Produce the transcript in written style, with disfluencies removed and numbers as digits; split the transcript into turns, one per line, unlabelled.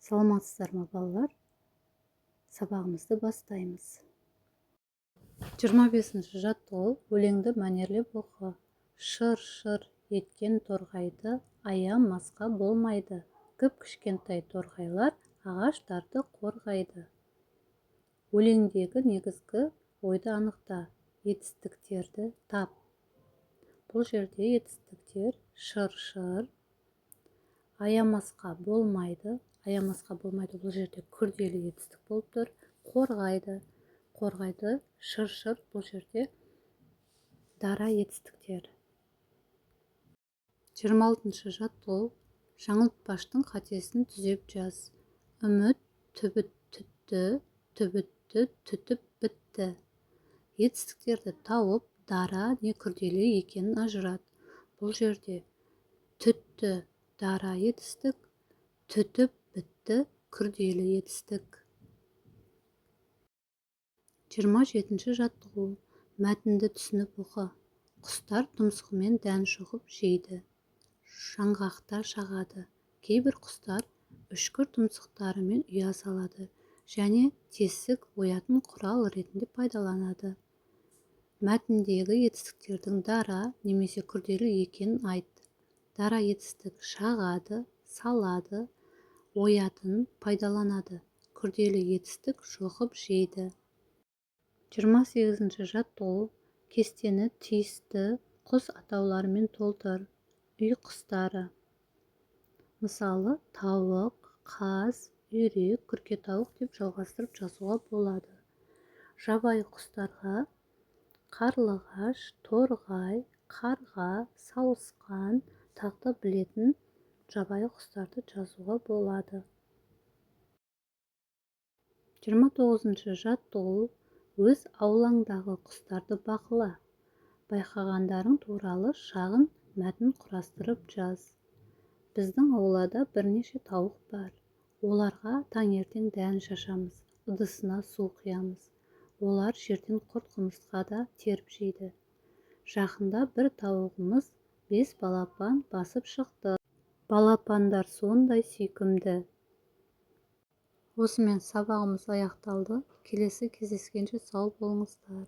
Саламатсыздар ма, балалар? Сабағымызды бастаймыз. 25-ші жаттығу. Өлеңді мәнерлеп оқы. Шыр-шыр еткен торғайды аямасқа болмайды. Кіп-кішкентай торғайлар ағаштарды қорғайды. Өлеңдегі негізгі ойды анықта, етістіктерді тап. Бұл жерде етістіктер: шыр-шыр, аямасқа болмайды. Аямасқа болмайды, бұл жерде күрделі етістік болып тұр. Қорғайды, қорғайды, шыр-шыр, бұл жерде дара етістіктер. 26-шы жаттығу. Жаңылтпаштың қатесін түзеп жаз. Үміт түбіт түтті, түбітті түтіп бітті. Етістіктерді тауып, дара не күрделі екенін ажырат. Бұл жерде түтті дара етістік, түтіп бітті күрделі етістік. 27-ші жаттығу. Мәтінді түсініп оқы. Құстар тұмсығымен дән шоқып жейді, жаңғақтар шағады. Кейбір құстар үшкір тұмсықтарымен ұя салады және тесік оятын құрал ретінде пайдаланады. Мәтіндегі етістіктердің дара немесе күрделі екенін айт. Дара етістік: шағады, салады, оятын пайдаланады. Күрделі етістік: шоқып жейді. 28-ші жаттығу. Кестені тиісті құс атауларымен толтыр. Үй құстары, мысалы, тауық, қаз, үйрек, күркетауық деп жалғастырып жазуға болады. Жабайы құстарға қарлығаш, торғай, қарға, сауысқан, тағы да білетін жабайы құстарды жазуға болады. 29-шы жаттығу. Өз аулаңдағы құстарды бақыла. Байқағандарың туралы шағын мәтін құрастырып жаз. Біздің аулада бірнеше тауық бар. Оларға таңертең дән шашамыз, ыдысына су құямыз. Олар жерден құрт-құмырсқа да теріп жейді. Жақында бір тауығымыз бес балапан басып шықты. Балапандар сондай сүйкімді. Осымен сабағымыз аяқталды. Келесі кездескенше сау болыңыздар.